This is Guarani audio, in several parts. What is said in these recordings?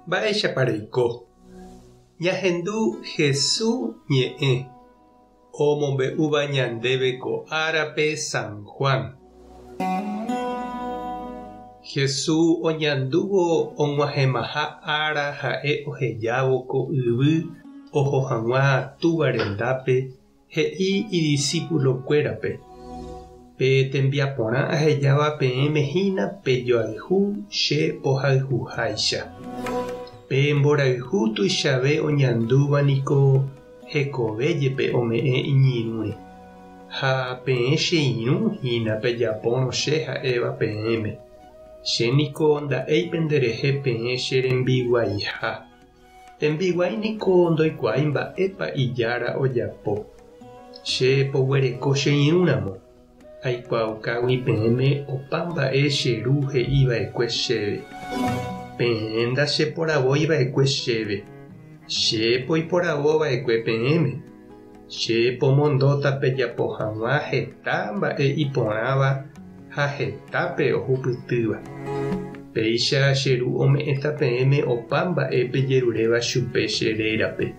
Mba'éichapa reiko? Ñahendu Hesu ñe'ẽ omombe'úva ñandéve ko árape San Juan. Hesu oñandúvo og̃uahẽmaha ára ha'e ohejávo ko yvy oho hag̃ua Túva rendápe He'i idisípulokuérape, Pe tembiaporã ahejáva peẽme hína pejoayhu che pohayhuháicha. Pe mborayhu tuichave oñandúva niko hekove jepe ome'ẽ iñirũre. Ha peẽ che irũ hína pejapórõ che ha'éva peẽme. Che niko nda'éi penderehe peẽ che rembiguaiha. Tembiguái niko ndoikuaái mba'épa ijára ojapo. Che poguereko che irũ ramo, aikuaaukágui peẽme opa mba'e che Ru he'i va'ekue chéve. Peẽ ndacheporavói va'ekue chéve, che poiporavo va'ekue peẽme. Che pomondóta pejapo hag̃ua heta mba'e iporãva ha hetápe ohupytýva. Péicha che Ru ome'ẽta peẽme opa mba'e pejeruréva chupe che rérape.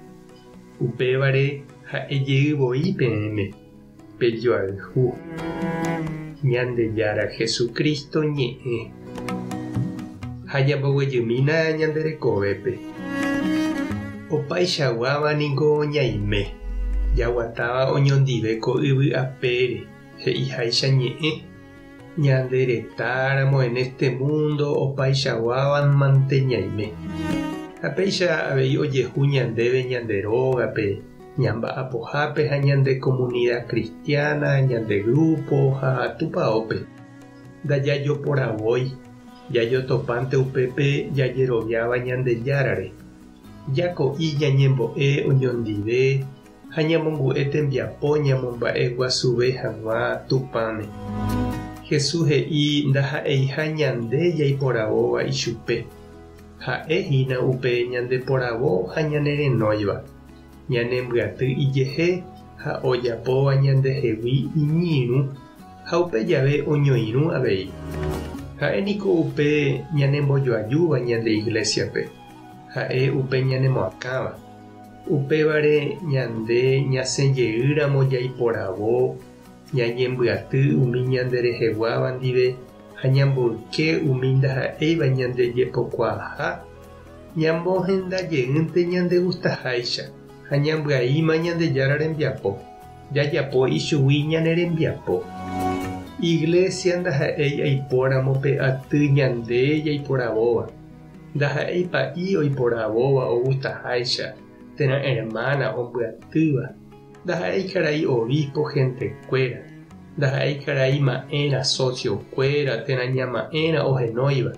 Upévare ha'e jey voi peẽme, pejoayhu. Ñandejára Jesucristo ñe'ẽ. Ha ñamboguejymína ñande rekovépe. Opaichaguáva ningo ñaime, jaguatáva oñondive ko yvy apére, he'iháicha ñe'ẽ, ñande retáramo en este mundo opaichaguáva mante ñaime. Ha péicha avei ojehu ñandéve ñande rógape, ñamba'apohápe ha ñande comunida cristiana, ñande grupo ha tupaópe. Ndajajoporavói, jajotopánte upépe jajeroviáva Ñandejárare. Jako'i ñañembo'e oñondive ha ñamongu'e tembiapo ñamomba'eguasuve hag̃ua Tupãme. Jesús he'i ndaha'eiha ñande jaiporavóva ichupe, ha'e hína upe ñandeporavo ha ñanerenóiva, ñanembyaty ijehe ha ojapóva ñandehegui iñirũ Ha upe jave oñoirũ avei. Ha'e niko upe ñanembojoajúva ñande iglésiape, ha'e upe ñanemoakãva. Upévare ñande ñasẽ jeýramo jaiporavo, ñañembyaty umi ñande reheguáva ndive ha ñamboyke umi ndaha'éiva ñande jepokuaaha, ñamohenda jeýnte ñandegustaháicha ha ñambyaíma Ñandejára rembiapo. Jajapo ichugui ñane rembiapo. Iglesia ndaha'éi aipóramo pe aty ñande jaiporavóva, ndaha'éi pa'i oiporavóva ogustaháicha térã hermana ombyatýva, ndaha'éi karai obispo hentekuéra, ndaha'éi karai ma'ẽra socio-kuéra térã ñama'ẽra ohenóiva.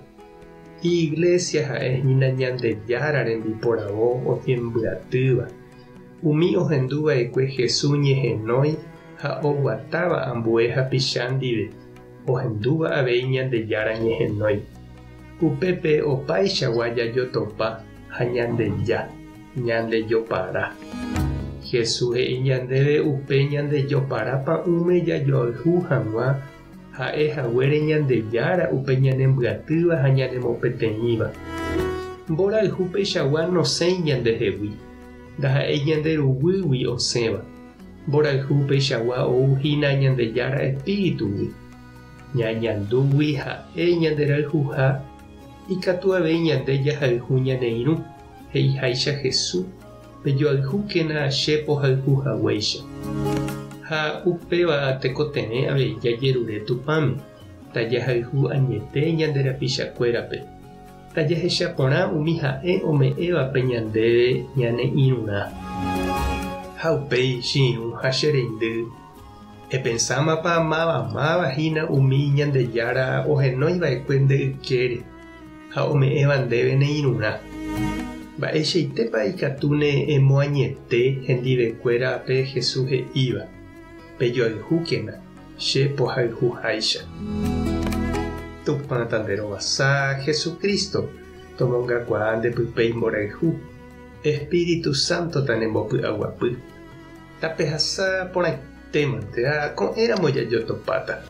Iglesia ha'e hína Ñandejára rembiporavo oñembyatýva. Umi ohendu va'ekue Jesús ñehenói ha oguatáva ambue hapicha ndive, ohendúva avei Ñandejára ñehenói. Upépe opaichagua jajotopa ha ñandeja, ñandejopara. Jesús he'i ñandéve upe ñandejopara pa'ũme jajoayhu hag̃ua ha'e haguére Ñandejára upe ñanembyatýva ha ñanemopeteĩva. Mborayhu peichagua nosẽi ñandehegui, ndaha'éi ñande ruguýgui osẽva. Mborayhu peichagua ou hína Ñandejára espíritugui. Ñañandúgui ha'e ñanderayhuha, ikatu avei ñande jahayhu ñane irũ, he'iháicha Jesús. Pejoayhúkena che pohayhu haguéicha. Ha upéva tekotevẽ avei jajerure Tupãme, tajahayhu añete ñande rapichakuérape, tajahecha porã umi ha'e ome'ẽvape ñandéve ñane irũrã. Ha upéi che irũ ha che reindy, epensámapa máva máva hína umi Ñandejára ohenói va'ekue nde ykére? Ha ome'ẽva ndéve ne irũrã. Mba'eichaitépa ikatúne emoañete hendivekuéra pe Jesús he'íva, Pejoayhúkena, che pohayhuháicha. Tupã tanderovasa, Jesucristo, tomongakuaa nde pype imborayhu, Espíritu Santo tanembopy'aguapy. Tapehasa porãitémante ha ko'ẽramo jajotopáta.